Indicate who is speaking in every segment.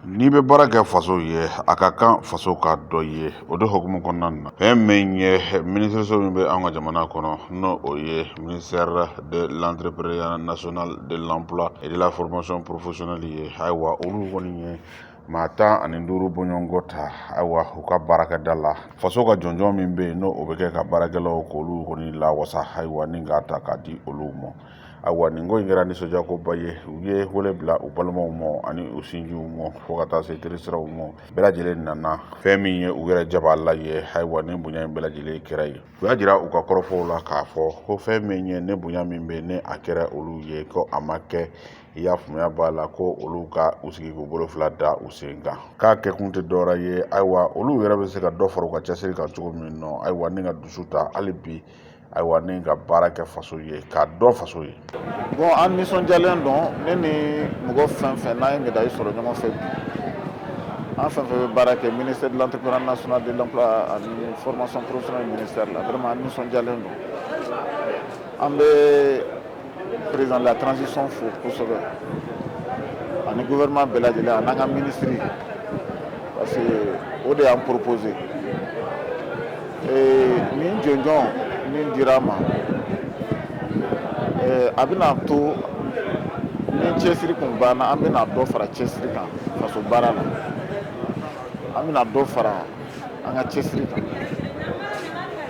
Speaker 1: N'i bɛ baara kɛ faso ye, a ka kan faso ka dɔ ye. O de hukumu kɔnɔna na, fɛn min ye minisiriso min bɛ an ka jamana kɔnɔ, n'o o ye ministère de l'Entrepreneuriat national, de l'Emploi et de la Formation professionnelle ye, ayiwa, olu kɔni ye maa 15 bɔɲɔgɔnko ta, ayiwa, u ka baarakɛda la. Faso ka jɔnjɔn min bɛ yen, n'o o bɛ kɛ ka baarakɛlaw k'olu kɔni lawasa, ayiwa, ni k'a ta k'a di olu ma. Ayiwa, nin ko in kɛra nisɔndiyakoba ye. U ye wele bila u balimaw ma ani u sinjiw ma, fo ka taa se terisiraw ma. Bɛɛ lajɛlen nana. Fɛn min ye u yɛrɛ jabala ye, ayiwa, ni bonya in bɛɛ lajɛlen kɛra ye. U y'a jira u ka kɔrɔfɔw la k'a fɔ ko fɛn min ye ne bonya min bɛ ne a kɛra olu ye, ko a ma kɛ, i y'a faamuya b'a la, ko olu ka u sigi k'u bolo fila da u sen kan, k'a kɛkun tɛ dɔwɛrɛ ye, ayiwa, olu yɛrɛ bɛ se ka dɔ fara u ka cɛsiri kan cogo min nɔ, ayiwa, ni ka dusu ta hali bi, ayiwa, ni ka baara kɛ faso ye, k'a dɔn faso ye.
Speaker 2: Bon, an nisɔndiyalen don. Ne ni mɔgɔ fɛn fɛn n'an ye médaille sɔrɔ ɲɔgɔn fɛ bi, an fɛn fɛn bɛ baara kɛ ministère de l'Entrepreneuriat national, de l'Emploi ani Formation professionnelle ministère la, vraiment an nisɔndiyalen don. An bɛ président de la Transition fo kosɛbɛ, ani gouvernement bɛɛ lajɛlen, ani an ka ministre, parce que o de y'an proposé nin jɔnjɔn min dira an ma. A bɛna to ni cɛsiri kun banna, an bɛna dɔ fara cɛsiri kan faso baara la, an bɛna dɔ fara an ka cɛsiri kan,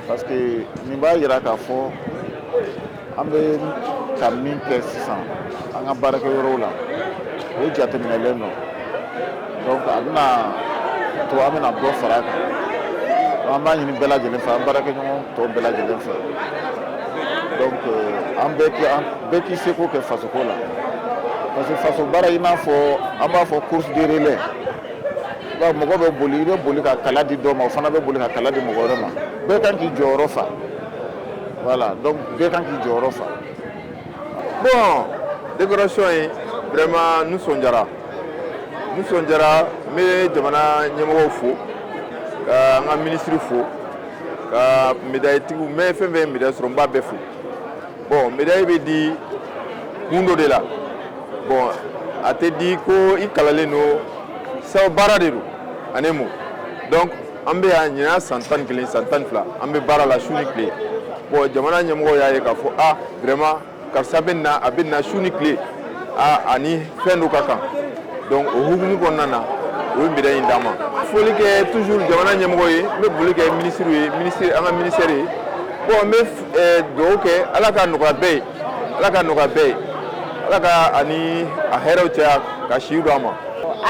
Speaker 2: parce que nin b'a yira k'a fɔ an bɛ ka min kɛ sisan an ka baarakɛyɔrɔw la, o jateminɛlen don. Donc a bɛna to an bɛna dɔ fara a kan. An b'a ɲini bɛɛ lajɛlen fɛ, an baarakɛɲɔgɔn tɔw bɛɛ lajɛlen fɛ, donc an bɛɛ k'i seko kɛ fasoko la, parce que faso baara, i n'a fɔ an b'a fɔ course de relais, mɔgɔ bɛ boli, i bɛ boli ka kala di dɔ ma, o fana bɛ boli ka kala di mɔgɔ wɛrɛ ma. Bɛɛ kan k'i jɔyɔrɔ fa. Voilà, donc bɛɛ kan k'i jɔyɔrɔ fa.
Speaker 3: Bon, décoration ye, vraiment nisɔndiyara, nisɔndiyara. N bɛ jamana ɲɛmɔgɔw fo, ka n ka minisiri fo, ka médaille tigiw, n bɛ fɛn fɛn ye médaille sɔrɔ, n b'a bɛɛ fo. Bon, médaille bɛ di kun dɔ de la. Bon, a tɛ di ko i kalalen don, sabu baara de don ani mun. Donc an bɛ yan ɲinan san 11, san 12, an bɛ baara la su ni tile. Bon, jamana ɲɛmɔgɔw y'a ye k'a fɔ ah, vraiment, karisa bɛ na, a bɛ na su ni tile, ah, ani fɛn dɔ ka kan. Donc o hukumu kɔnɔna na, o ye médaille in d'an ma. Foli kɛ toujours jamana ɲɛmɔgɔ ye, n bɛ foli kɛ minisiriw ye, ministre, an ka ministère ye. Bon, n bɛ dugawu kɛ, Ala ka nɔgɔya bɛɛ ye, Ala ka nɔgɔya bɛɛ ye, Ala ka ani a hɛrɛw caya ka siw d'an ma.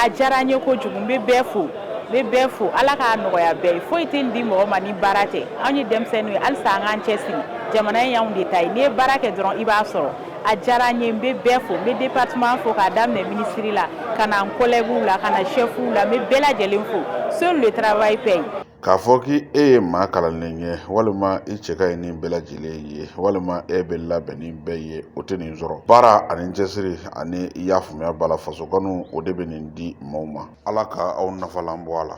Speaker 4: A diyara n ye kojugu. N bɛ bɛɛ fo, n bɛ bɛɛ fo. Ala k'a nɔgɔya bɛɛ ye. Foyi tɛ nin di mɔgɔ ma ni baara tɛ. Anw ye denmisɛnninw ye, halisa an k'an cɛsiri. Jamana in y'anw de ta ye. N'i ye baara kɛ dɔrɔn, i b'a sɔrɔ. A diyara n ye. N bɛ bɛɛ fo. N bɛ département fo, k'a daminɛ minisiri la, ka na n collègues la, ka na chefs la. N bɛ bɛɛ lajɛlen fo. Seul le travail paye.
Speaker 1: K'a fɔ k'i e ye maa kalannen ye, walima i cɛ ka ɲi ni bɛɛ lajɛlen ye, walima e bɛ labɛn ni bɛɛ ye, o tɛ nin sɔrɔ. Baara ani cɛsiri ani i y'a faamuya b'a la, faso kanu, o de bɛ nin di maaw ma. Ala ka aw nafalan bɔ a la.